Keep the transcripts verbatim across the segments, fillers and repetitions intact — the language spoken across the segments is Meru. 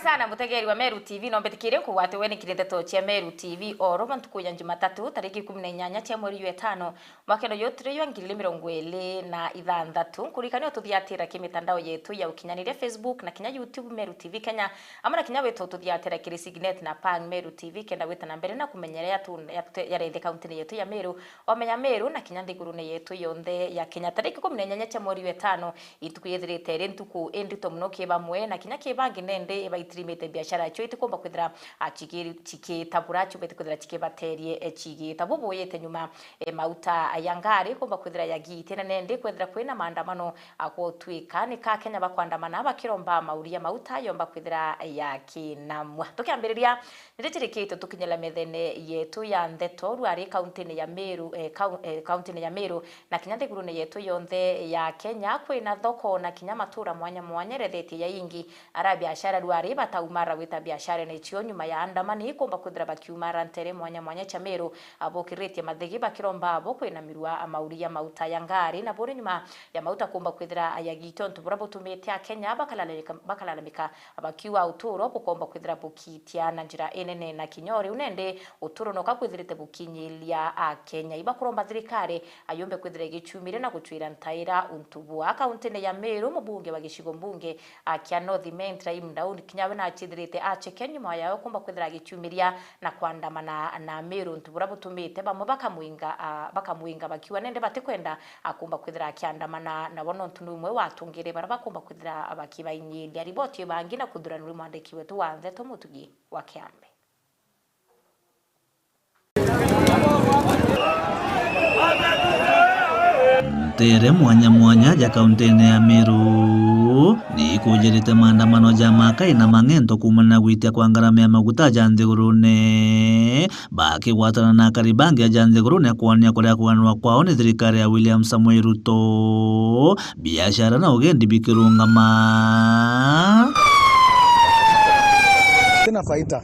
Sana mutegeri wa Meru T V, no mbitikirie nkugwate we nikiri ndeto cia Meru T V o roma ntuku ya Jumatatu, tariki ikumi na inyanya cia mweri jwa itano, mwakeno jwa turi jwa ngiri igiri mirongo iri na ithanthatu. Nkuririkania ututhiatira ki mitandao yetu ya ukinyaniria, Facebook na kinya YouTube, Meru T V Kenya, amwe na kinya wita ututhiatira kiri Signet na Pang Meru T V, kenda gwita na mbere na kumenya ria tu-, ya tute-, yarete kauntini yetu ya Meru, omenya Meru na kinya nthigurune yetu yonthe ya Kenya. Tariki ikumi na inyanya cia mweri wa itano, ituku yithirite iri ntuku indito mono ki bamwe na kinya ki bangi, nendi baitirimite biashara cio itikumba kwithira, a, chigi-, chikitabura, chiumbite kwithira chikibaterie, e, chigita. Bubu buyite nyuma, e, mauta ya ngari kumba kwithira yagiite, na nendi kwethira kwina maandamano, a, gutwika ni ka Kenya bakwandamana bakiromba mauria mauta yomba kwithira yakinamwa. Tukiambiriria, ndiricirikite tukinyira methene yetu ya ndeto, rwari kauntini ya Meru, eh, kau-, eh, kauntini ya Meru, na kinya nthigurune yetu yonthe ya Kenya, kwina thoko na kinya matura mwanya mwanya irethetie ya ingi. Ara biashara rwari bataumara gwita biashara ni cio nyuma ya andamani kumba kwithira bakiumara ntere mwanya mwanya cia Meru, abokiritie mathigi bakiromba abo kwinamirua mauria mauta ya ngari, na buri nyuma ya mauta kumba kwithira ayagite untu bura butumite Akenya bakalalamika, bakalalamika bakiuga uturo bukomba kwithira bukitia na njira inene, na kinya o riu nendi uturo noka kwithirite bukinyiria Akenya. Ibakuromba thirikari ayumbe kwithira igichumiria na guchwira ntaira untu bua. Kauntine ya Meru, mubunge wa gicigo mbunge, a, kia North Imenti, Rahim Daudi, kinya we nachithirite acheke nyuma yao kumba kwithira agichumiria na kwandamana na Meru, untu bura butumite bamwe bakamwinga, a, bakamwinga bakiuga nendi batikwenda akumba kwithira akiandamana nabo, nontu ni umwe wa atungiri baria bakumba kwithira bakibainyiria. Riboti ibangi na kuthuranirwa ni mwandiki wetu wa ndeto Mutugi wa Kiambe. Ntere mwanya mwanya ja kauntine ya Meru ni ikujirite maandamano ja makai na mang'ento kuumana na gwitia kwa ngarama ya maguta ja nthigurune, bakigwatana na akari bangi aja nthigurune kwonia kuria kuganirwa kwao ni thirikari ya William Samoei Ruto, biashara na ugendi bikirungama. Tina faida.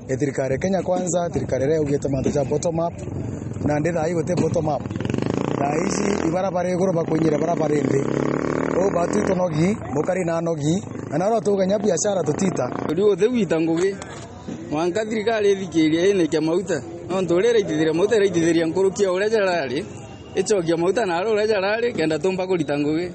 E, thirikari ya Kenya Kwanza, thirikari iria yaugite mantu ja bottom up, na ndi thaa ii guti bottom up. Thaa ici ibarabara iguru bakuinyira barabara indi. Uu batu itunogi, mukari na nogi, na naro tugenya biashara tutita. Riu uthi gwita ngugi. Mwanka thirikari ithikiirie inike mauta, nontu uria iraitithiria mauta, iraitithiria nkuruki ya uria jarari, icokia mauta naari uria jarari, kenda tumba kurita ngugi.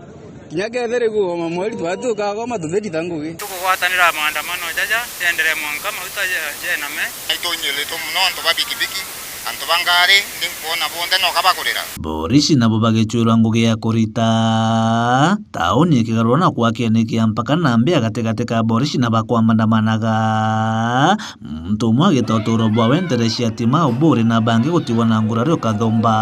Kinya kethira igugoma mweri, twati tukagoma tuthirita ngugi. Tukugwatanira maandamano jaja jenderee mwanka mauta je-, jename. Itunyilitwe mono antu ba bikibiki, antu ba ngari, ndi nkwona bonthe noka bakurira. Borisi nabo bagicwirwa ngugi ya kurita. Tauni ikigarurwa na kwakia niki ya mpaka na mbia gatigati ka borisi na bakwandamanaga. Muntu umwe agita uturo bwawe ntere cia Timau, Buri na bangi gutigwa na ngurari ukathumba.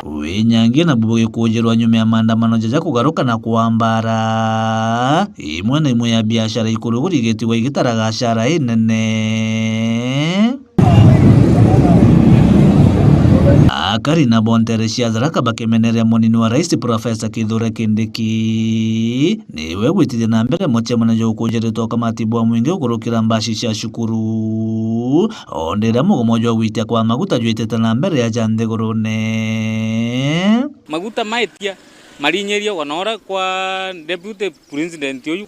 Winyangia nabu bugikujirwa nyuma ya maandamano jaja kugaruka na kwambara. Imwe na imwe ya biashara ikuruguri igitigwa igitaraga ashara inene. Akari nabo ntere cia Tharaka bakimeneria munini wa rais Professor Kithure Kindiki niwe gwitithia na mbere mucemanio jwa ukujiritwa kamati bwa mwingi ukurukira mbaci cia cukuru, o ndiria mugomo jwa gwitia kwa maguta jwitite na mbere aja nthigurune. Maguta maitia marinyirio wana ura kwa deputy president uyu.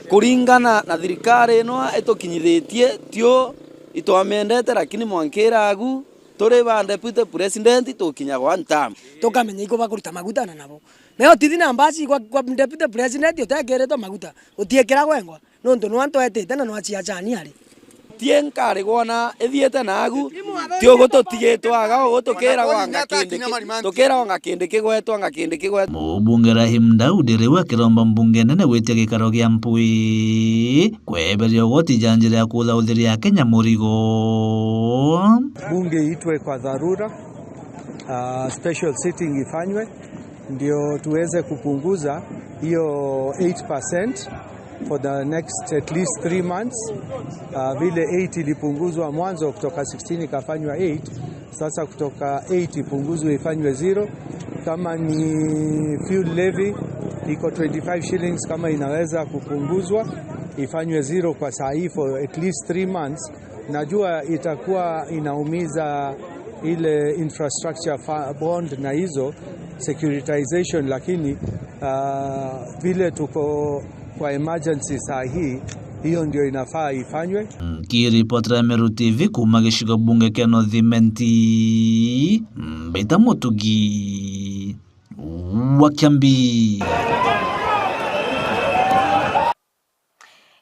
Kuringana na thirikari ino itukinyithitie, tio itwamendete, lakini mwankira agu turi ba deputy president tukinya one term. Tukamenya iku bakuruta maguta na nabo. Meo tithi na mbasi kwa, kwa deputy president utekiritwe maguta, utiekira gwengwa. Nontu nwa ntwetite na nwa ciachani ari. Tie nkari gwona ithiite naagu, ti ugu tutigitwe aga ugu tukiragwa anga kindi ki-, tukiragwa anga kindi kigwetwa, anga kindi kigwetwa. Mubunge Rahim Daudi riu akiromba mbunge nene gwitia gikaro gia mpwi, kweberia ugoti ja njira ya kuthauthiria Akenya murigo. Bunge iitwe kwa dharura, ah, special sitting ifanywe. Ndio tuweze kupunguza hiyo eight percent for the next at least three months. Ah, vile eight ilipunguzwa mwanzo kutoka sixteen ikafanywa eight, sasa kutoka eight ipunguzwe ifanywe zero. Kama ni fuel levy iko twenty-five shillings, kama inaweza kupunguzwa ifanywe zero kwa saa hii for at least three months. Najua itakuwa inaumiza Ile infrastructure fa-, bond na hizo securitization, lakini, ah, vile tuko kwa emergency saa hii, hiyo ndio inafaa ifanywe. Nkiripotera Meru T V kuuma gicigo bunge kia North Imenti, Mbita Mutugi wa Kiambi.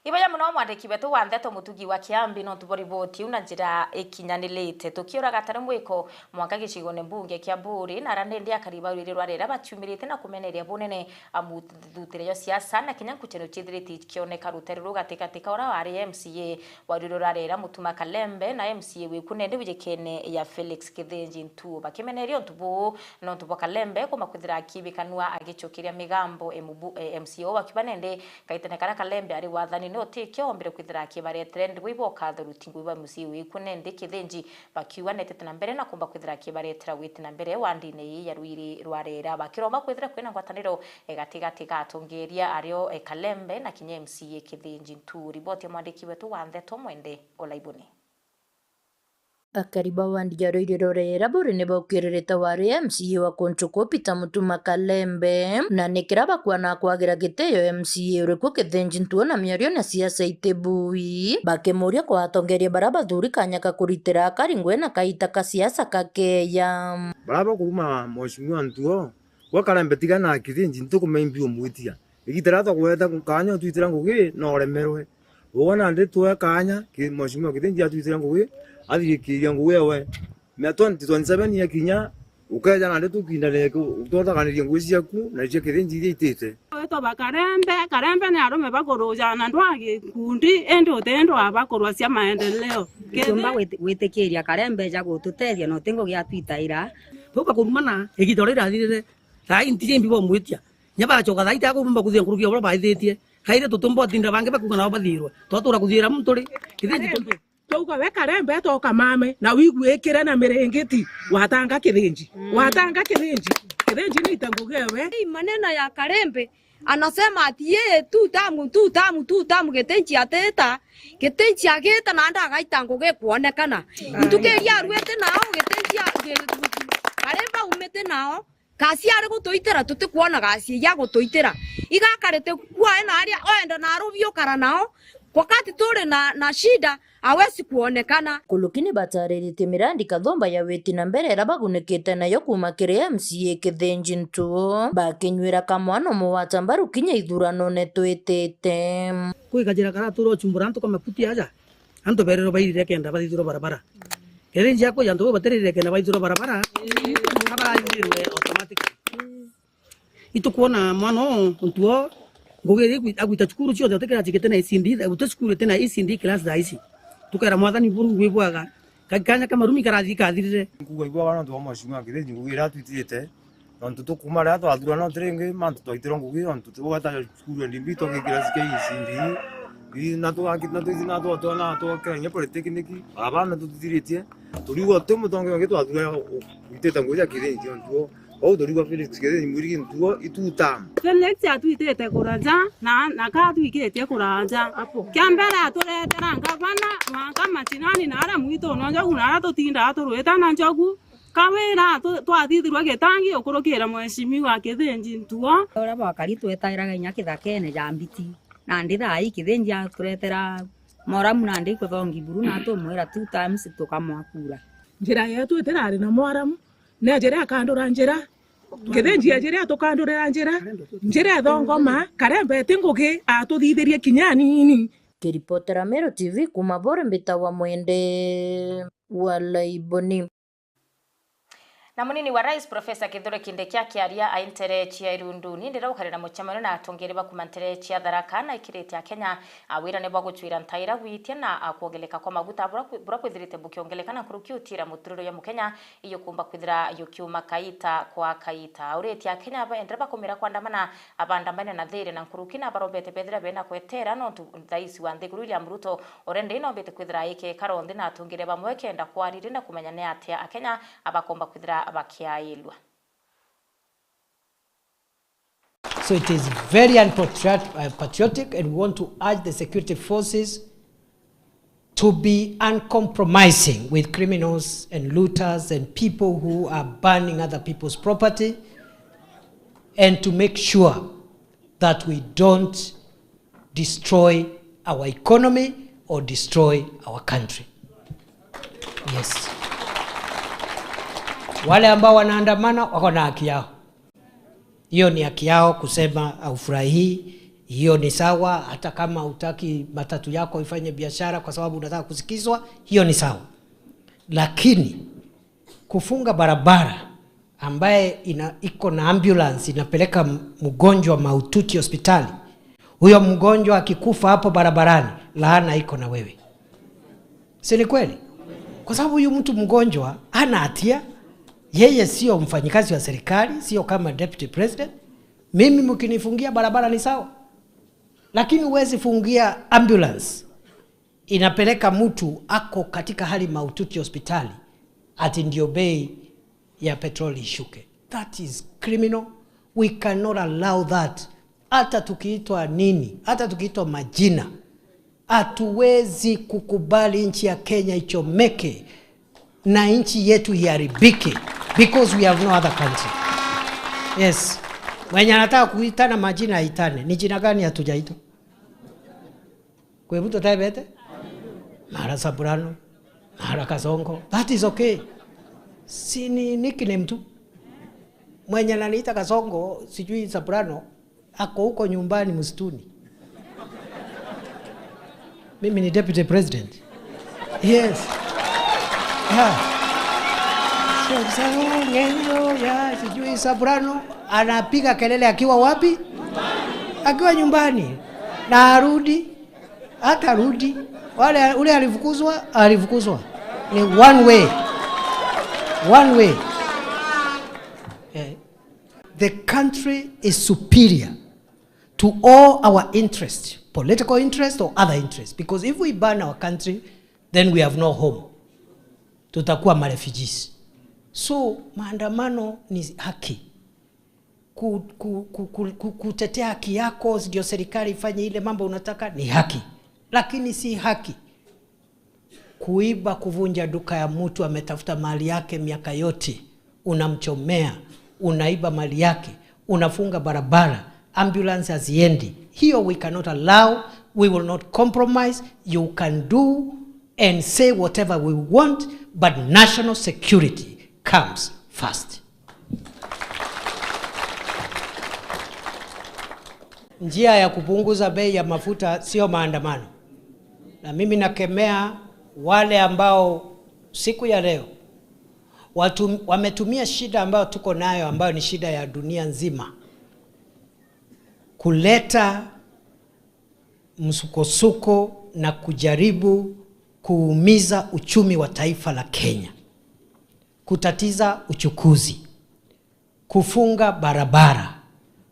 Iboya mono mwandiki wetu wa ndeto Mutugi wa Kiambi nontu bwa riboti iu na njira ikinyanirite. Tukiuraga tari mwiko mwanka gicigone mbunge kia Buuri, na ara nindi akari ba ruriri rwa Rera baciumirite na kumeneria bunene a muthutire jwa siasa, na kinya nkuchano ciithirite ikioneka rutere ruu gatigati ka ura wari M C A wa ruriri rwa Rera Mutuma Kalembe na M C A wiku nindi wijikene ya Felix Kithinji Ntuo. Bakimeneria untu buu nontu bwa Kalembe kuuma kwithira akibikanua agicokeria migambo e mubu-, e, M C A uu akiuga nindi Kaitene karia Kalembe ari wathanine, utikio ombire kwithira akibaretera ndigwa ibo ukatho ruti ngui bwa M C A wiku nindi Kithinji bakiuga netete na mbere na kumba kwithira akibaretera witi na mbere wa ndine ii ya rwiri rwa Rera. Bakiromba kwithira kwina ngwataniro, e, gatigati ga atongeria ario, e, Kalembe na kinya M C A Kithinji Ntuo. Riboti ya mwandiki wetu wa ndeto Mwende Olaibuni. Akari ba wandi ya Rwiri Rorera Buuri ni baukiririte wari M C A wa Kunchuku Peter Mutuma Kalembe, na ni kira bakwona kwagira gitio M C A uriku Kithinji Ntuo na miario na siasa iti bui, bakimuria kwa atongeria baria bathuri kanya ka kuritira akari ngui na kaita ka siasa kakeya. Baria bakuruma Mheshimiwa Ntuo, gwe Kalembe tiga na Kithinji, ntukumeimbi umwitia. Igita riria twagweta kanya utwitira ngugi, no uremerwe. Ugwe nandi twe kanya, ki-, Mheshimiwa Kithinji atwitire ngugi, athirikiria ngugi ewe. Mia twenty twenty-seven yakinya, ukeja nandi tukindanire ku-, twothaganirie ngugi ciaku na cia Kithinji iria itite. Wetwa ba Karembe, Karembe ni arume bakuruja na ndwa gikundi, indi uti ndwa bakurwa cia maendeleo. Utiumba gwiti-, gwitikiria Karembe eja gututethia na uti ngugi atwitaira. Bau bakurumana, igita riria rirathirire, thaa ii ntiji mbi bomwitia. Nya bacoka thaa ii tiakurumba kuthia nkuruki ya buria baithitie. Kairi tutumba utinda bangi bakuga nao bathirwe. Twatura kuthira muntu ri? Kithinji tumbi. Twauga we Karembe toka mame, na wiguikire na miringiti, watanga Kithinji. Mm. Watanga Kithinji. Kithinji ni ita ngugi ewe. Hii maneno ya Karembe, anasema ati yeye tu tamu, tu tamu, tu tamu Kithinji ateta, Kithinji agita na nda agaita ngugi kuonekana. Ai. Ntukiria arwete nao, Kithinji a-, Karembe aumite nao. Gasi ari gutuitira, tutikwona gasi ya gutuitira. Igakarite kwae na aria oenda na arubi ukara nao. Wakati turi na, na shida, hawezi kuonekana. Nkuruki ni batariritie mirandi kathumba ya witi na mbere iria bagunikite nayo kuuma kiri M C A Kithinji Ntuo, bakinywira kamwano mugwata mbaru kinya ithuranone twitite. Kwi kajira karatura uchumbura antu ka makuti aja. Antu bererwa bairire kenda bathithirwa barabara. Kethira njia kuja antu bau batirire kenda bathithirwa barabara, abathithirwe automatic. Itukwona mwana uu, untu o, ngugi iria igwi-, agwita cukuru cionthe, uti kirasi giti na E C D, guti cukuru iti na E C D class thaa ici. Tukera Mwathani buru ngwi bwaga, ka-, kanya ka marumi karathi kathirire. Nkuga ibwaga nontu bwa Mheshimiwa Kithinji ngugi iria atwitite. Nontu tukuma riria twathurana uti ringi, mantu twaitirwe ngugi, nontu tugweta cukuru ya Ndimbi, twagikira C K E C D. Ii, na twaki-, na twithi na twatwana, twakira kinya polytechnic, barabara na tutithiritie. Turiigua uti mutongeria ungi twathura u-, witite ngugi cia Kithinji, nontu o, ou turiigua Felix Kithinji mwirigi ntuo ituta. Felix atwitite kuraja, na, na ka atwikitie kuraja. Kia mbere aturetera ngavana, mwanka macinani na aria mwitu na njogu, na aria tutindaa turwita na njogu. Kawira tu-, twathithirwe gitangi ukurukira Mheshimiwa Kithinji Ntuo. Uria bwakari twetairaga inya kithakene ja mbiti. Nandi thaa ii Kithinji aturetera Moramu nandi ikuthongi buru na tumwira two times tukamwakura. Njira yetu itirari na Moramu, ni ajire akandura njira. Kithinji ajire atukandurira njira. Njira ethongoma, Karembe ti ngugi atuthithirie kinya anini. Kiripotera Meru T V kuuma Buuri mbitagwa Mwende wa Laiboni. Na munini wa rais Profesa Kithure Kindiki akiaria ai ntere cia Irunduni, ndira gukarira mucemanio na atongeria ba kuuma ntere cia Tharaka na ikirite Akenya a wirane bwa gucwira ntaira gwitia na a kuongeleka kwa maguta bura kwi-, bura kwithirite bukiongeleka na nkuruki utiira muturire ya Mukenya iyo kumba kwithira yukiuma kaita kwa kaita. Auritie Akenya baendere bakumira kwandamana abandamane na thiri na nkuruki na barombete bethira bena kwetera nontu rais wa nthiguru William Ruto already nombete kwithira aikekara nthi na atongeria bamwe kenda kwariri na kumenya ni atia Akenya abakomba kwithira bakiailwa. So it is very unpatriot-, uh, patriotic, and we want to urge the security forces to be uncompromising with criminals and looters and people who are burning other people's property, and to make sure that we don't destroy our economy or destroy our country. Yes. Wale ambao wanaandamana wako na haki yao. Hiyo ni haki yao kusema haufurahii. Hiyo ni sawa, hata kama hutaki matatu yako ifanye biashara kwa sababu unataka kusikizwa, hiyo ni sawa. Lakini kufunga barabara ambaye ina-, iko na ambulance inapeleka m-, mgonjwa mahututi hospitali, huyo mgonjwa akikufa hapo barabarani, laana iko na wewe. Si ni kweli? Kwa sababu huyu mtu mgonjwa hana hatia, yeye sio mfanyikazi wa serikali, sio kama deputy president. Mimi mkinifungia barabara ni sawa, lakini huwezi fungia ambulance inapeleka mtu ako katika hali mahututi hospitali ati ndio bei ya petroli ishuke. That is criminal. We cannot allow that. Hata tukiitwa nini, hata tukiitwa majina, hatuwezi kukubali nchi ya Kenya ichomeke na nchi yetu iharibike, because we have no other country. Yes. Mwenye anataka kuitana majina aitane. Ni jina gani hatujaitwa? Kwi bu tutebete? Mara Soprano, mara Kasongo. That is okay. Si ni nickname tu. Mwenye ananiita Kasongo, sijui Soprano, ako huko nyumbani msituni. Mimi ni deputy president. Yes. Yeah. So, so, ngenyo ya sijui Soprano anapiga kelele akiwa wapi? Akiwa nyumbani. Na arudi, hata rudi. Wale, ule alifukuzwa, alifukuzwa. Ni one way. One way. Eh. The country is superior to all our interest, political interest or other interest, because if we burn our country, then we have no home. Tutakuwa ma refugees. So, maandamano ni haki. Ku-, ku-, ku-, ku-, ku-, kutetea haki yako, ndio serikali ifanye ile mambo unataka, ni haki. Lakini si haki kuiba, kuvunja duka ya mtu ametafuta mali yake miaka yote, unamchomea, unaiba mali yake, unafunga barabara, ambulance haziendi. Hiyo we cannot allow, we will not compromise. You can do and say whatever we want, but national security comes first. Njia ya kupunguza bei ya mafuta sio maandamano. Na mimi nakemea wale ambao siku ya leo watu, wametumia shida ambayo tuko nayo, ambayo ni shida ya dunia nzima, kuleta msukosuko na kujaribu kuumiza uchumi wa taifa la Kenya, kutatiza uchukuzi, kufunga barabara,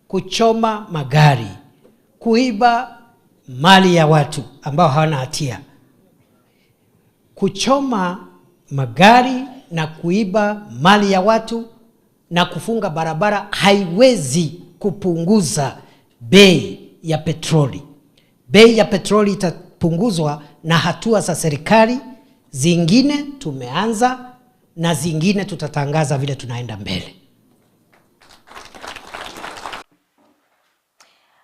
kuchoma magari, kuiba mali ya watu ambao hawana hatia, kuchoma magari na kuiba mali ya watu na kufunga barabara haiwezi kupunguza bei ya petroli. Bei ya petroli itapunguzwa na hatua za serikali, zingine tumeanza na zingine tutatangaza vile tunaenda mbele.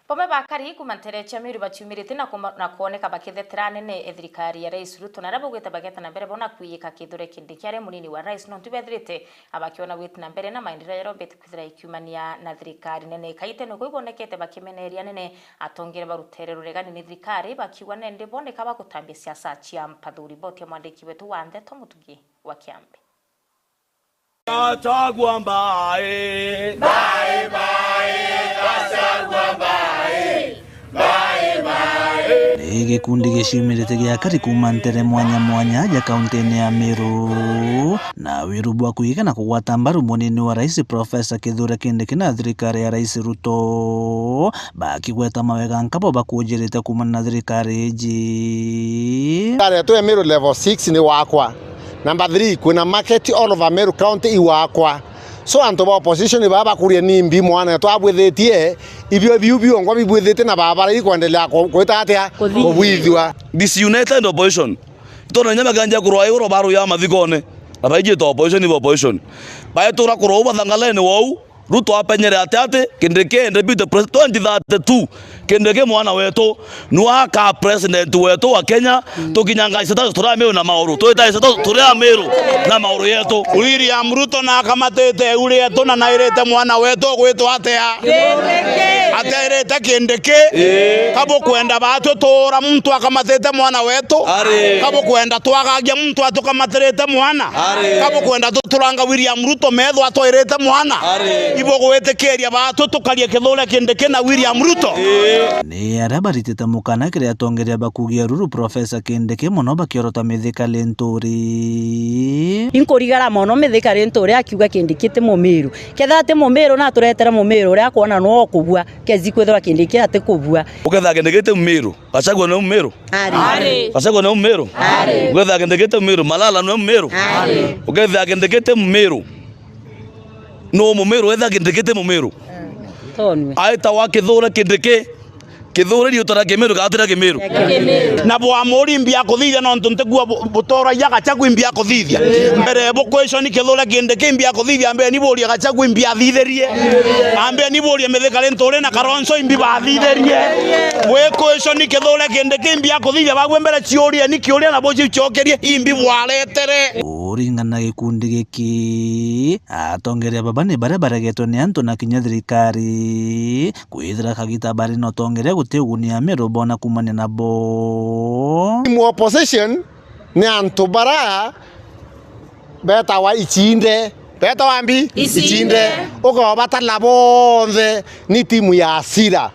Bamwe bakari kuuma nteere cia Meru baciumirite na kuma-, na kwoneka bakithetera anene e thirikari ya Rais Ruto, na aria baugite bageta na mbere bona kwiyika Kithure Kindiki aria munini wa rais, nontu bethirite abakiona gwita na mbere na maendeleo jaria ombite kwithira ikiumania na thirikari nene. Kaite niko ibonekete bakimeneria anene atongeria ba rutere ruregani ni thirikari, bakiuga nende boneka bagutambia siasa cia mpathu. Riboti ya mwandiki wetu wa ndeto Mutugi wa Kiambi. Gachagua mbae. Mbae, mbae, Gachagua mbae. Mbae, mbae. Ni gikundi giciumirite gia akari kuuma ntere mwanya mwanya ja kauntine ya Meru, na wiru bwa kwiga na kugwata mbaru munini wa rais Professor Kithure Kindiki na thirikari ya Rais Ruto, bakigweta mawega nkabo bakunjirite kuumana na thirikari iji. Thirikari yetu ya Meru level six ni wakwa. Number three, kwina market all over Meru County iwakwa. So antu ba opposition baba bakuria ni mbi mwana twabwithitie, ibio biu biongwa bibwithitie na barabara ikwendelea ku-, kwita atia? Kuthi-, kubwithua. Disunited opposition. Tona inya bakianjia kurwa iguru, barwia mathikone. Na baijite opposition iba opposition. Baetura kurwa u bathangalene wou, Ruto apenyere ati ati, Kindiki Deputy President twenty thirty-two, Kindiki mwana wetu, nwa aka president wetu wa Kenya, tukinyanga iceta turi Amiru na mauru. Twita iceta turi Amiru na mauru yetu. William Ruto na akamatite iu rietu na nairite mwana wetu ugwitwa atia? Kindiki. Atairite Kindiki? Ii. Kabukwenda batwi tuura muntu akamatite mwana wetu? Ari. Kabukwenda twagagia muntu atukamatire mwana? Ari. Kabukwenda tuturanga William Ruto metho atwairite mwana? Ari. Ibugwitikiria batwi tukarie Kithure Kindiki na William Ruto? Ii. Ni aria baritite mukana kiri atongeria ba kugia ruru Professor Kindiki mono bakiorota Mithika Linturi. Inkurigara mono Mithika Linturi akiuga Kindiki ti Mumiru. Ketha ti Mumiru na aturetere Mumiru uria akwona no kubua, kezi kwithirwa Kindiki ati kubua. Uketha Kindiki ti Mumiru. Gachagua ni Mumiru? Ari. Gachagua ni Mumiru? Ari. Ukethira Kindiki ti Mumiru, Malala ni Mumiru? Ari. Ukethira Kindiki ti Mumiru, nu Mumiru? Wethira Kindiki ti Mumiru. Tonwe. Aitawa Kithure Kindiki. Kithure riuta ria Kimiru kana ti ria Kimiru? Kimiru. Na bwamuri mbia kuthithia nontu ntikua bu-, butoragia Gachagua mbia kuthithia. Mbere bu question Kithure Kindiki mbia kuthithia, ambe ni buria Gachagua mbia athithirie. Ambe ni buria Mithika Linturi na Kalonzo imbi bathithirie. Wi question Kithure Kindiki mbia kuthithia, bagwe mbere ciurie ni kiuria na buci ucokerie imbi bwaretere. Kuringana na gikundi giki, atongeria baba ni baria baregetwe ni antu na kinya thirikari, kwithira kagita bari na utongeria guti uguni Amiru bona kumania nabo. Timu opposition ni antu bara betawa icinde. Betawa mbi? Icinde. Icinde. Ukobatana bonthe ni timu ya Sira.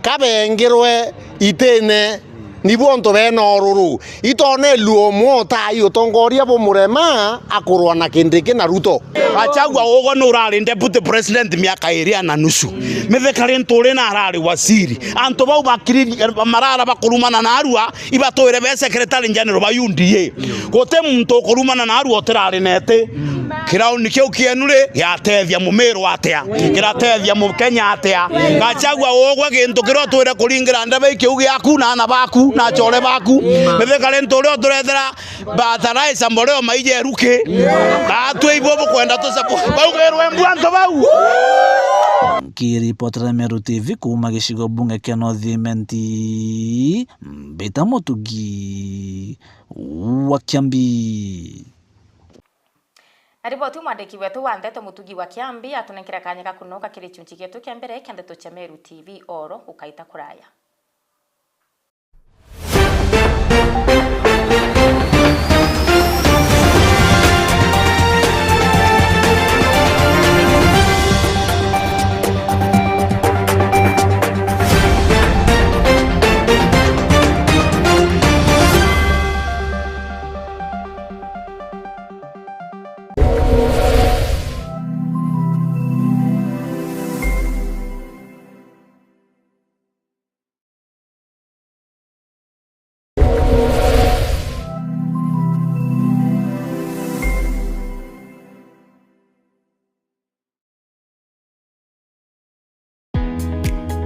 Kabengirwe itine, nibo antu bena ururu. Itone luo mwotai utongoria bumurema akurwa na Kindiki na Ruto. Gachagua ugwe nurari deputy president miaka iri na nusu. Mithika Linturi na arari waziri. Antu bau bakiri marara bakurumana na arua, ibatwire be secretary general ba U D A. Guti muntu ukurumana na arua utirari neti. Kirauni kiu kienu ri, giatethia Mumiru atia? Kiratethia Mukenya atia? Gachagua ugwe gintu kiria utwire kuringira ndebe ikiu giaku na ana baku na achore baku. Mithika Linturi uturethera bataraisa mboleo maije ruki. Batwi ibo bukwenda tusapo. Baugirwe mbu antu bau. Nkiripotera Meru T V kuuma gicigo bunge kia North Imenti, mbita Mutugi wa Kiambi. Na riboti mwandiki wetu wa ndeto Mutugi wa Kiambi atunenkera kanya ga kunoka kiri chunchi gietu kia mbere kia ndeto cia Meru T V, oro ukaita kuraya.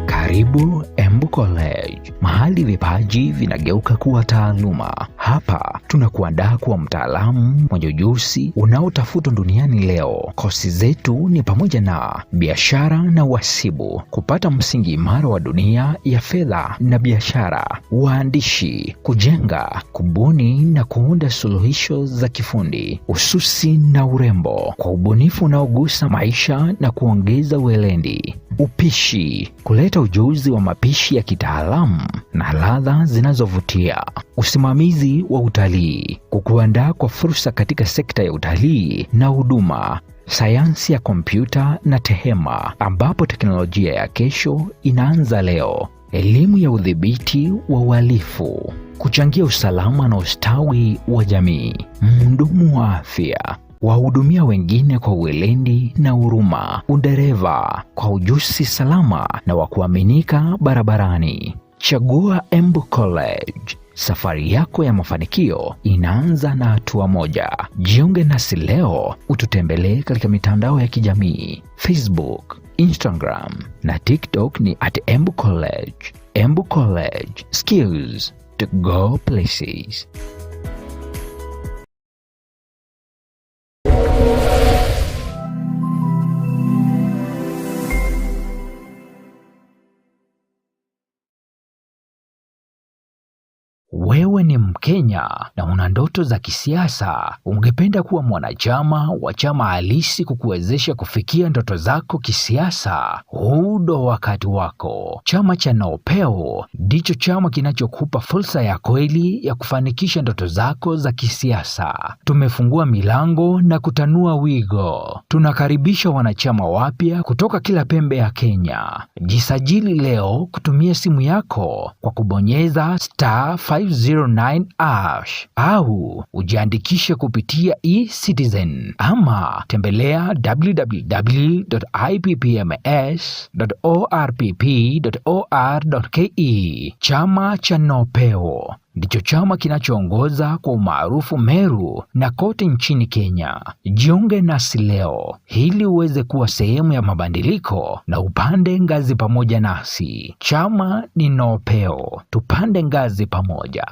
Karibu Embu College, mahali vipaji vinageuka kuwa taaluma. Hapa tunakuandaa kuwa mtaalamu mwenye ujuzi unaotafutwa duniani leo. Kosi zetu ni pamoja na biashara na uhasibu, kupata msingi imara wa dunia ya fedha na biashara, uandishi, kujenga, kubuni na kuunda suluhisho za kifundi, ususi na urembo, kwa ubunifu unaogusa maisha na kuongeza weledi, upishi, kuleta ujuzi wa mapishi ya kitaalamu na ladha zinazovutia, usimamizi wa utalii, kukuandaa kwa fursa katika sekta ya utalii na huduma, sayansi ya kompyuta na tehema, ambapo teknolojia ya kesho inaanza leo, elimu ya udhibiti wa uhalifu, kuchangia usalama na ustawi wa jamii, mhudumu wa afya, wahudumia wengine kwa weledi na huruma, udereva kwa ujuzi salama na wa kuaminika barabarani. Chagua Embu College. Safari yako ya mafanikio inaanza na hatua moja. Jiunge nasi leo, ututembelee katika mitandao ya kijamii, Facebook, Instagram na TikTok ni at Embu College. Embu College, skills, to go places. Wewe ni Mkenya na una ndoto za kisiasa? Ungependa kuwa mwanachama wa chama halisi kukuwezesha kufikia ndoto zako kisiasa? Huu ndo wakati wako. Chama cha Nopeo ndicho chama kinachokupa fursa ya kweli ya kufanikisha ndoto zako za kisiasa. Tumefungua milango na kutanua wigo. Tunakaribisha wanachama wapya kutoka kila pembe ya Kenya. Jisajili leo kutumia simu yako kwa kubonyeza star five zero nine hash au ujiandikishe kupitia eCitizen ama tembelea w w w dot i p p m s dot o r p p dot o r dot k e. Chama cha Nopeo ndicho chama kinachoongoza kwa umaarufu Meru na kote nchini Kenya. Jiunge nasi leo ili uweze kuwa sehemu ya mabadiliko na upande ngazi pamoja nasi. Chama ni Nopeo, tupande ngazi pamoja.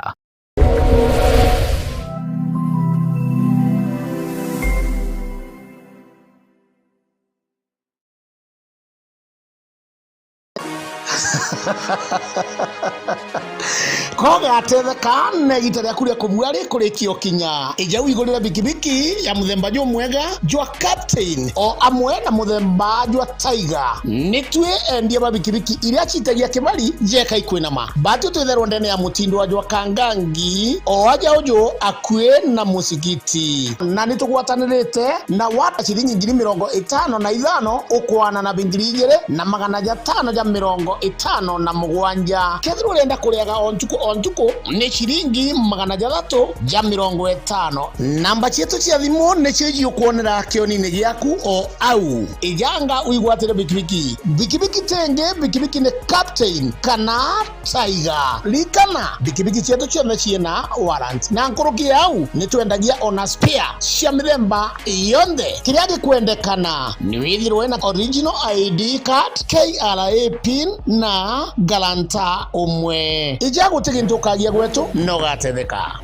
Kogatetheka na igita riaku ria kubua rikurikia ukinya. Ija wigurire bikibiki ya muthemba jumwega jwa Captain o amwe na muthemba jwa Tiger. Ni twi endia ba bikibiki iria citagia kibari jeka ikwinama. Batu twitherwa ndene ya mutindo wa jwa Kangangi o aja uju akui na musigiti. Na ni tugwatanirite na wata ciringi ngiri mirongo itano na ithano ukwana na bingiri igiri na magana jatano ja mirongo itano na mugwanja. Kethirwa urenda kuriaga o ntuku o ntuku, ni ciringi magana jathatu ja mirongo itano. Namba cietu cia thimu nicio ijiukwonera kionini giaku o au. Ijanga uigwatire bikibiki. Bikibiki tingi, bikibiki ni Captain kana Tiger. Ririkana, bikibiki cietu cionthe ciina warrant. Na nkuruki ya au, ni twendagia ona spare cia mithemba yonthe. Kiria gikwendekana ni withirwe na original I D card, K R A pin na guarantor umwe. Ija guti gintu ukagia gwetu, na ugatetheka.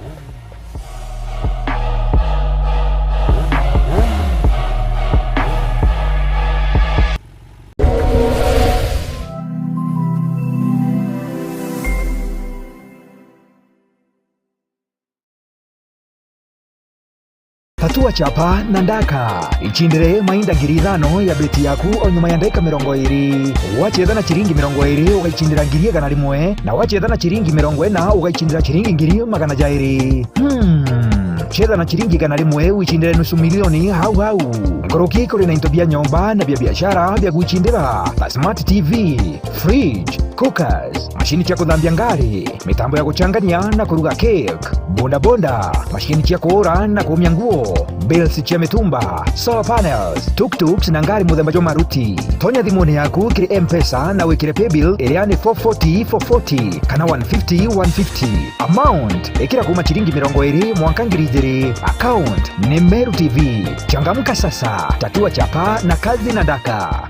Tatua chapa na ndaka. Ichindire mainda ngiri ithano ya beti yaku o nyuma ya ndagika mirongo iri. Wacheza na chiringi mirongo iri, ugaichindira ngiri igana rimwe, na wacheza na chiringi mirongo ina, ugaichindira chiringi ngiri magana jairi. Hmm. Cheza na chiringi igana rimwe, wichindire nusu milioni hau hau. Nkuruki kuri na into bia nyomba na bia biashara bia gwichindira, ta smart T V, fridge, cookers, mashini cia kuthambia ngari, mitambo ya guchangania na kuruga cake, bodaboda, mashini cia kuura na kuumia nguo, bills cia mitumba, solar panels, tuk-tuks na ngari muthemba jwa Maruti. Tonya thimuni yaku kiri M-Pesa na wikire paybill iria ni four forty four forty kana one fifty one fifty. Amount, ikira kuma chiringi mirongo iri mwanka ngiri ijiri. Account ni Meru T V. Changamka sasa, tatua chapa na kazi na ndaka.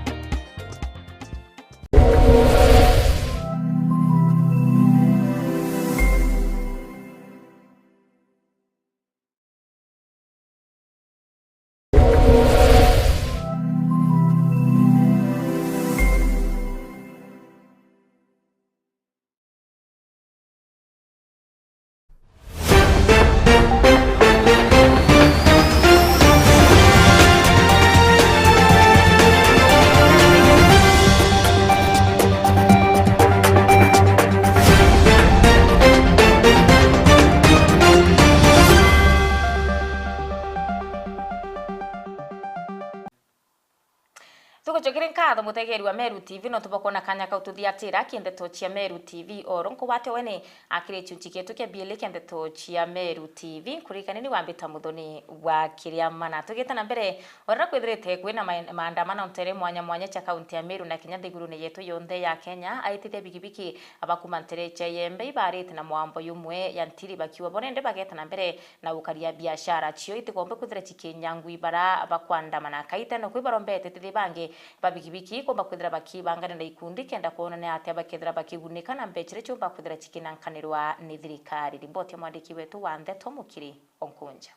Tugucokeria nkatho mutegeri wa Meru T V nontu bwa kwona kanya kau tuthiatira kindeto cia Meru T V oro nkugwate we ni akiri gichunchi gietu kia biili kia ndeto cia Meru T V. Nkuririkanie ni wambita Muthoni wa Kiriama na tugite na mbere, urira kwithirite kwina ma-, maandamano ntere mwanya mwanya cia kaunti ya Meru na kinya nthigurune yetu yonthe ya Kenya, aitithia bikibiki aba kuma ntere cia Iembe ibaarite na mwambo yumwe ya Ntiri bakiuga bo nende bageta na mbere na gukaria biashara cio itigombe kwithira cikinyangwi bara bakwandamana. Kaitene kwi barombete tithi bangi ba bikibiki ikomba kwithira bakibangania na ikundi kenda kwona ni atia bakethira bakigunika na mbecha iria ciumba kwithira cikinankanirwa ni thirikari. Riboti ya mwandiki wetu wa ndeto Mukiri Onkunja.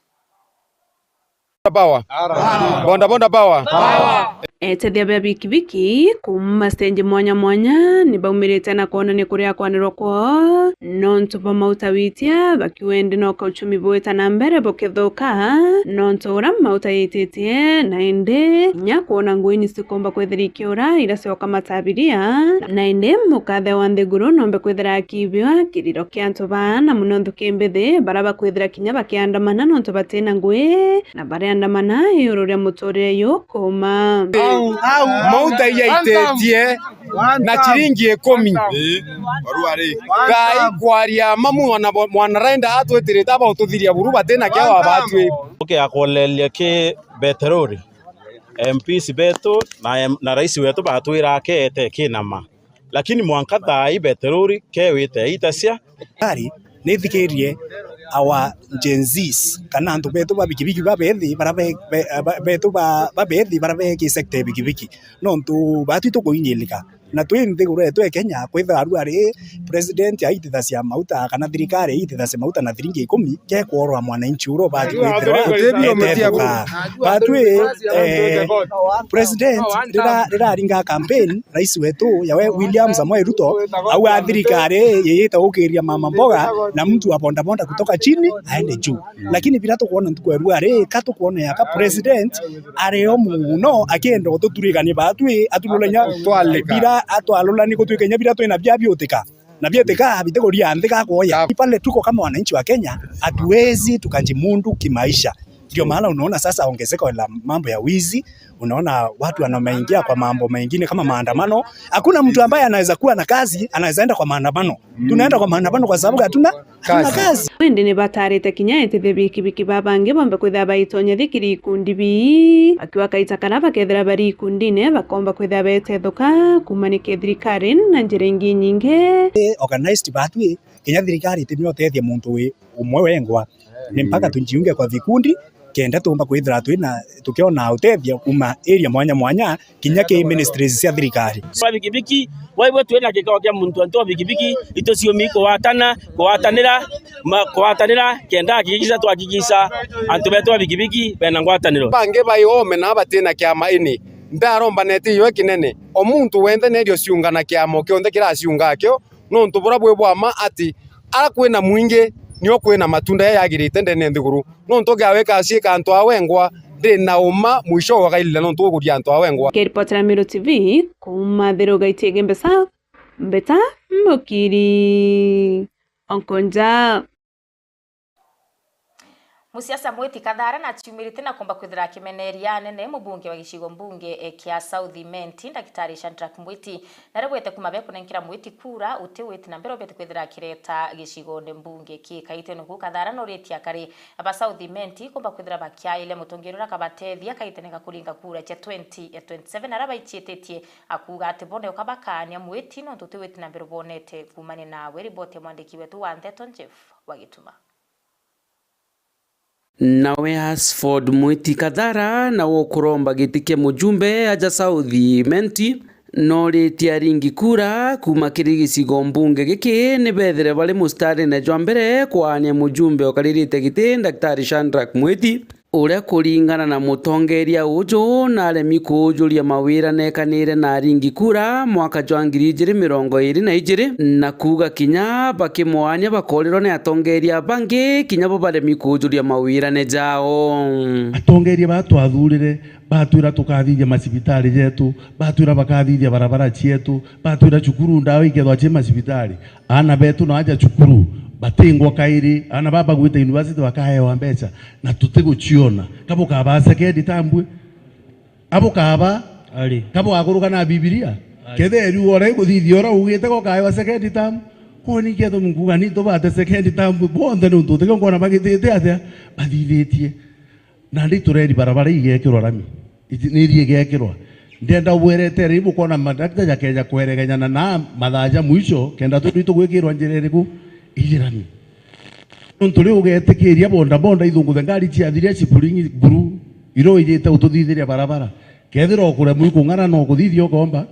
Power. Boda boda power. Etethia ba bikibiki kuuma stage mwanya mwanya ni baumirite na kwonania kuria kwanirwa kwao nontu bwa mauta witia, bakiuga indi no kauchumi bwita na mbere bukithuka nontu uria mauta yititie, na indi kinya kwona ngui ni cikomba kwithira ikiura iria cioka matabiria, na indi mukathe wa nthiguru nombe kwithira akibiwa kiriro kia antu baa, na muno nthuki mbithi baria bakwithira kinya bakiandamana nontu batina ngui, na bariandamana iuru ria muturire yukuma. Mauta iria itetie na chiringi ikumi. Ii, barua ri. Ngai kwaria mamu mwana bo-, mwana renda atwitirite aba ututhiria buru batina kia wa batwi. Uke akoleria ki beterori. M Ps betu na em-, na rais wetu batwira akete kinama. Lakini mwanka thaa ii beterori kewite itacia. Thirikari ni ithikirie our Gen Zs, kana antu betu ba bikibiki babethi, bara be-, be-, ba-, betu ba-, babethi, bara be ki sector ya bikibiki. Nontu batwi tukuinyilika. Na twi nthiguru yetu ya Kenya, kwithirwa aru ari president aitithacia mauta, kana thirikari aitithacia mauta na thiringi ikumi, kekworwa mwananchi uria ubati kwithirwa etethuka. Batwi, eh, president rira, rira aringa campaign, rais wetu yawe William Samoei Ruto, au a thirikari yeyita gukiria mama mboga na mtu wa bodaboda kutoka chini aende juu. Lakini bira tukwona ntuku ya rua ri, ka tukwona yaka president ario muno akienda ututurikania batwi, atululanya bira atwalulani gutwikania bira twina bia biutika. Na bietika bitikuria nthi gakwoya. Pale tuko kama wananchi wa Kenya, hatuwezi tukajimudu kimaisha. Ndio maana unaona sasa ongezeko la mambo ya wizi, unaona watu wameingia kwa mambo mengine kama maandamano. Hakuna mtu ambaye anaweza kuwa na kazi, anaweza enda kwa maandamano. Tunaenda kwa maandamano kwa sababu hatuna, hatuna kazi. Indi ni batarite kinya etithia bikibiki babangi bombe kwithira baitonya thikiri ikundi bii, bakiuga kaita karia bakethira bari ikundine bakomba kwithira betethuka kumanika thirikari na njira ingi nyingi. Organized batwi, kinya thirikari itimia utethia muntu wi umwe wengwa. Ni mpaka tujiunge kwa vikundi, kenda tuumba kwithira twina, tukiona utethio kuma area mwanya mwanya, kinya ki ministries cia thirikari. Kwa bikibiki, waigua twina gikao kia muntu antu wa bikibiki, ituciumi kuwatana, kuwatanira, ma-, kuwatanira, kenda hakikisha twahakikisha antu betu ba bikibiki bena ngwataniro. Bangi bai ome na batina kiama ini, ndaromba neti iwe kinene, o muntu wenthe nerio ciungana kiama o kionthe kiraciunga akio, nontu bura bwi bwa ma ati ara kwina mwingi, nio kwina matunda jaria jagirite ndene ya nthiguru. Nontu gia wika aciika antu a wengwa, ndi na uma mwisho wakairira nontu uguria antu a wengwa. Nkiripotera Meru T V kuuma Thiru Gaiti Igembe South, Mbeta Mukiri Onkonja. Musiasa Mwiti Kathara naciumirite na kumba kwithira akimeneria anene mubunge wa gicigo mbunge, eh, kia South Imenti, Ndagitari Shadrack Mwiti, naregwete kuma bekunenkera Mwiti kura, uti witi na mbere obete kwithira akireta gicigone mbunge ki. Kaitene kuu Kathara noritie akari ba South Imenti kumba kwithira bakiairia mutongeria uria akabatethia kaitene ga kuringa kura cia twenty twenty-seven, aria baiciititie akuuga ati bo nio kabakaania Mwiti nontu uti witi na mbere bonete kumania nawe. Riboti ya mwandiki wetu wa ndeto Jeff Wagituma. Nawe Hasford Mwiti Kathara, nawe ukuromba giti kia mujumbe aja South Imenti, noritie aringi kura kuma kiri gicigo mbunge giki ni bethire bari mustarine jwa mbere kwaania mujumbe ukaririte giti, Daktari Shadrack Mwiti, uria kuringana na mutongeria uju naremi kuujuria mawira nekanire na aringi kura mwaka jwa ngiri ijiri mirongo iri na ijiri, na kuuga kinya bakimwaania bakorirwa ni atongeria bangi, kinya bo baremi kuujuria mawirane jao. Atongeria baa twathurire, batwira tukathithia macibitari jetu, batwira bakathithia barabara cietu, batwira cukuru ndawa ikethwa ci macibitari. Aana betu na aja cukuru, batingwa kairi, aana baa bagwite university bakaewa mbeca, na tutiguciona. Ka bukabaa second term bwi? A bukaba? Ari. Ka bugakuruka na Bibilia? Ari. Ketheriu ora iguthithia ora ugite ko kaewa second term? Kwoni kietho nkuga ni tubate second term bonthe nuntu utikio nkona bagitite atia bathithitie. Nandi tureri barabara igekirwa rami. Iji-, niri igekirwa. Ndienda ubweretere ibukona madakta jakeja kweregenyana na mathaa ja mwisho, kenda turi tugwikirwa njira iriku? Iji rami. Nontu riu ugetikiria boda boda ithunguthe ngari ciathiria ciburingi buru, iro ijite ututhithiria barabara. Kethira ukuremwa ikung'ana, no kuthithia ukomba.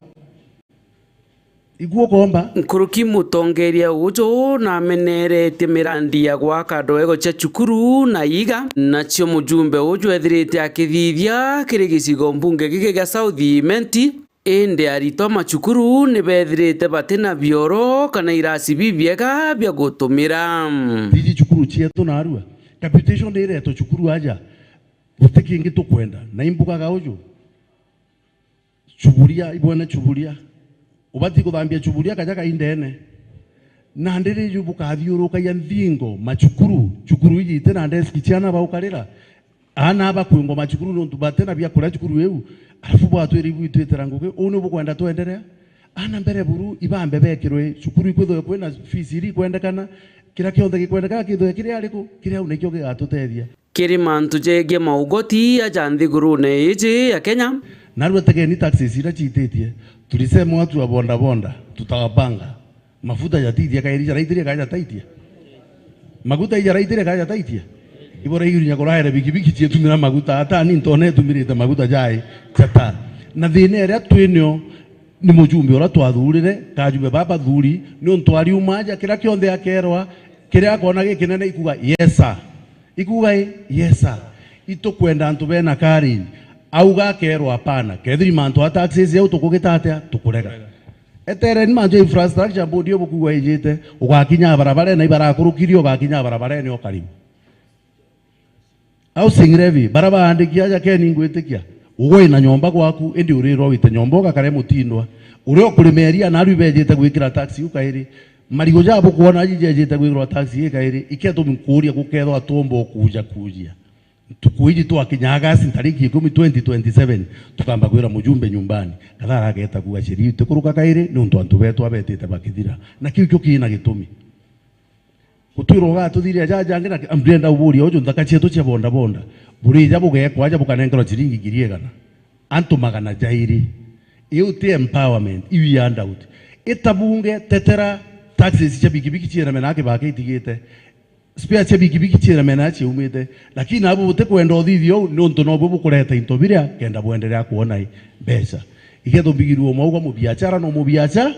Ikua ukomba. Nkuruki mutongeria uju nameneretie mirandi ya gwaka ndoego cia cukuru na iga, nacio mujumbe uju ethirite akithithia kiri gicigo mbunge giki gia South Imenti, indi aritwa macukuru ni bethirite bati na bioro kana irasi bibiega bia gutumira. Tiji cukuru cietu narua. Capitation iretwe cukuru aja. Guti kingi tukwenda. Na imbugaga uju. Chuburia, ibwene chuburia. Ubati kuthambia chuburia kaja kaindene. Nandi riju bukathiurukagia nthingo, macukuru, cukuru iji iti na desk ciana baukarira. Aana bakwingwa macukuru nontu bati na bia kuria cukuru iu. Alafu bwatwira ibwitwitira ngugi. Uu ni bukwenda twenderea? Aana mbere buru ibambe bekirwe cukuru ikwithwe kwina fees iri ikwendekana. Kira kionthe gikwendekana kithwe kiri ariku? Kiri au nikio gigatutethia. Kiri mantu jegie maugoti aja nthigurune iji ya Kenya. Narua tegeni taxes iria ciititie. Tulisema watu wa boda boda, tutawapanga. Mafuta jatithia kairi, jaraitiria kaja taitia. Maguta ijaraitiria kaja taitia. Ibora igirinya kuraere bikibiki cietumira maguta, ata ni ntone etumirite maguta jai jata. Na thina iria twinio ni mujumbe uria twathurire, kajumbe baba thuri, ni untu ariuma aja, kira kionthe akerwa, kiria akona gikinene ikuga, "Yes, sir." Ikuga i, "Yes, sir." Itukwenda antu bena courage. Auga akerwa, "Hapana. Kethiri mantu a taxes au tukugita atia? Tukurega." Etereni mantu ya infrastructure board yo bukuga ijite, ugakinya barabarene, ibarakurukirie, ugakinya barabarene ukariu. Housing levy, bara baandiki aja keni ngwitikia. Ugwe wina nyomba gwaku, indi urirwa wite nyomba ugakare mutindwa. Uria ukurimeria na aru ibejite gwikira taxi u kairi. Marigu ja bukwona aji jejite gwikirwa taxi i kairi, iketumi nkuuria gukethwa tumba ukuja kuujia. Ntuku iji twakinya August ntariki ikumi twenty twenty-seven, tukamba kwira mujumbe nyumbani, kathara ageta kuga sheria itikuruka kairi, niuntu antu betu abetite bakithira. Na kiu kio kina gitumi. Gutwirwa ugatuthiria jaja angi na ndenda uburia uju nthaka cietu cia boda boda. Burija bugekwa aja bukanenkerwa ciringi ngiri igana. Antu magana jairi. Iu ti empowerment, iu i handout. Ita bunge, tetera taxes cia bikibiki ciena mena kibaka itigite. Spare cia bikibiki ciena mena ciaumite. Lakini abo butikwenda uthithia uu, niuntu nobwo bukureta into biria kenda bwenderea kwona i mbeca. Ikethwa mbigirue mauga mubiachara no mubiachara,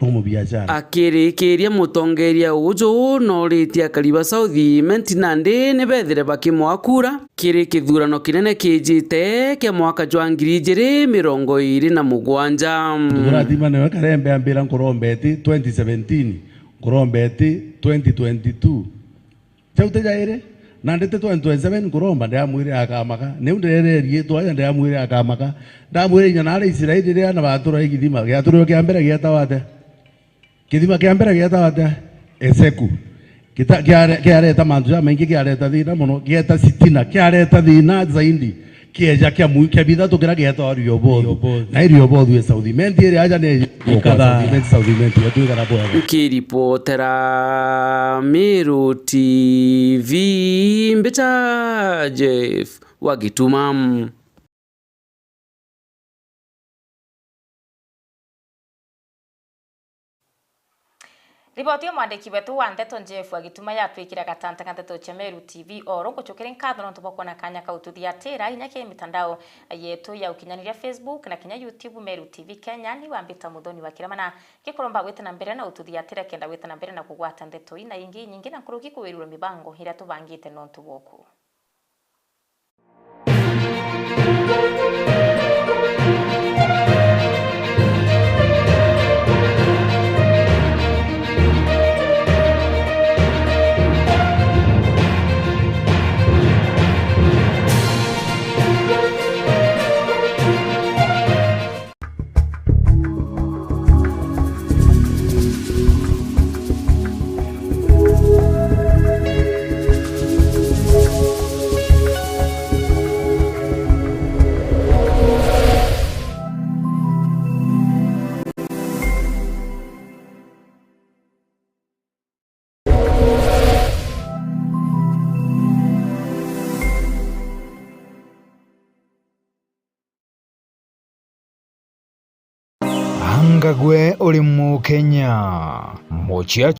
no mubiachara. Akirikiria mutongeria uju noritie akari ba South Imenti nandi ni bethire bakimwakura kiri kithurano kinene kijite kia mwaka jwa ngiri ijiri mirongo iri na mugwanja. Turatima niwe Karembe ambira nkuromba iti twenty seventeen, nkuromba iti twenty twenty-two. Jau ti jairi? Na nditi twenty twenty-seven nkuromba, ndiramwire akamaka. Niu ndirererie itwa aja ndiramwire akamaka. Ndamwire inya nari Israeli riria na batura i kithima, giaturiro kia mbere gietawa atia? Kithima kia mbere gietawa atia? Eseku. Kita-, kiare-, kiareta mantu jamaingi, kiareta thina mono, gieta Sitina, kiareta thina zaidi. Kieja kia mwi-, kia bithatu kiria gietagwa Rehoboth. Rehoboth. Na i Rehoboth i South Imenti iria aja ni ikatha. South Imenti, South Imenti, yatwikara bwega. Nkiripotera Meru T V, mbicha Jeff wa Gituma. Riboti ya mwandiki wetu wa ndeto Jeff wa Gituma yatwikira gatanta ga ndeto cia Meru T V. Oro ngucukire nkatho nontu bwa kwona kanya kau tuthiatira inya kiri mitandao yetu ya ukinyaniria, Facebook na kinya YouTube, Meru T V Kenya. Ni wambita Muthoni wa Kirema na ngikuromba gwita na mbere na ututhiatira kenda gwita na mbere na kugwata ndeto ii na ingi inyingi na nkuruki kuwirua mibango iria tubangite nontu bwoku. Anga gwe uri Mukenya? Mucia